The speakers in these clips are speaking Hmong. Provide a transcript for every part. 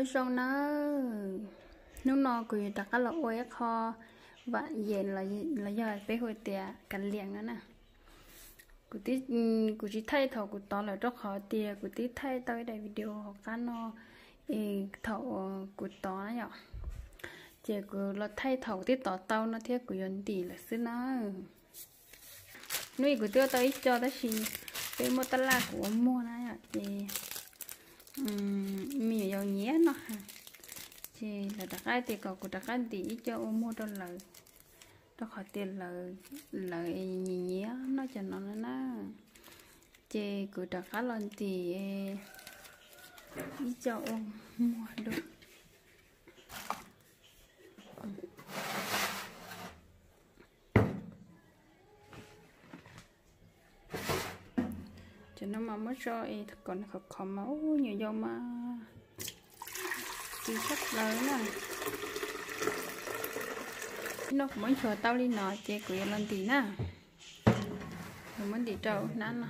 Nyob zoo nawb, hnub no kuv yuav rov qab los ua ib qho vam yees los yog peb hu tias kav liam no na. Kuv, kuv tsis thaij thaum kuv tov lawm rau qhov tias kuv twb thaij tau ib daim video hauv qab no es thaum kuv tov na yom, ces kuv los thaij thaum kuv twb tov tau no thiab kuv yuav ntim lawm xwb na. Hnub ib kuv twb ua tau ib co tab sis peb muaj tab laj kuv ua muag na yom, ces me nyuam yaus nyiam noj heev, ces lawv rov qab tias kom kuv rov qab ntim ib co ua muag rau lawv, rau qhov tias lawv nyiam nyiam noj cov no na na. Ces kuv rov qab los ntim ib co ua muag dua. Cov no mas muab tso es kom nws khov khov mas ub nyuam yaus mas txi tshaj plaws na. Ib no kuv muab nchuav tau li no ces kuv yuav los ntim na. Kuv muab ntim rau hnab no.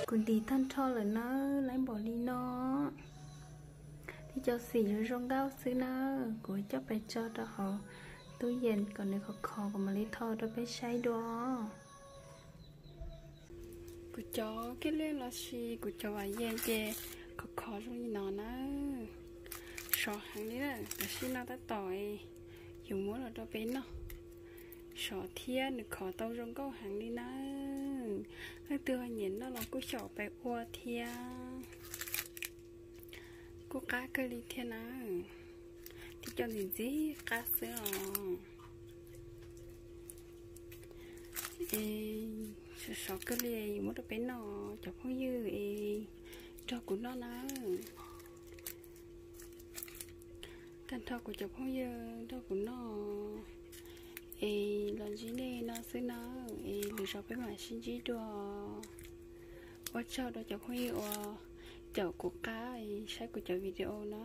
Kuv ntim tag nrho lawm nawb, laib npaum li no. Tib co xim zoo zoo nkauj xwb nawb, kuv coj pais tso rau hauv tub yees kom nws khov khov kuv mam li tho rau peb saib dua. Kuv cov kiab liaj los sis kuv cov vam yees ces khov khov zoo li no nawb. Sov heev li na, tam sim no tab tom yuav muab los rau peb noj. Sov thiab nws khov tau zoo nkauj heev li nawb. Leej twg ho nyiam noj los kuj xyaum pais ua thiab. Kuj qab kawg li thiab na. Tib co ntxim ntxim qab xwb os. Es sov sov kawg li, muab rau peb noj cov phooj ywg es nrog kuv noj na. Tag nrho kuv cov phooj ywg nrog kuv noj es los ntsib nej no xwb na, es lwm zaus peb mam sib ntsib dua. Ua tsaug rau cov phooj ywg uas caum kuv qab saib kuv cov video na.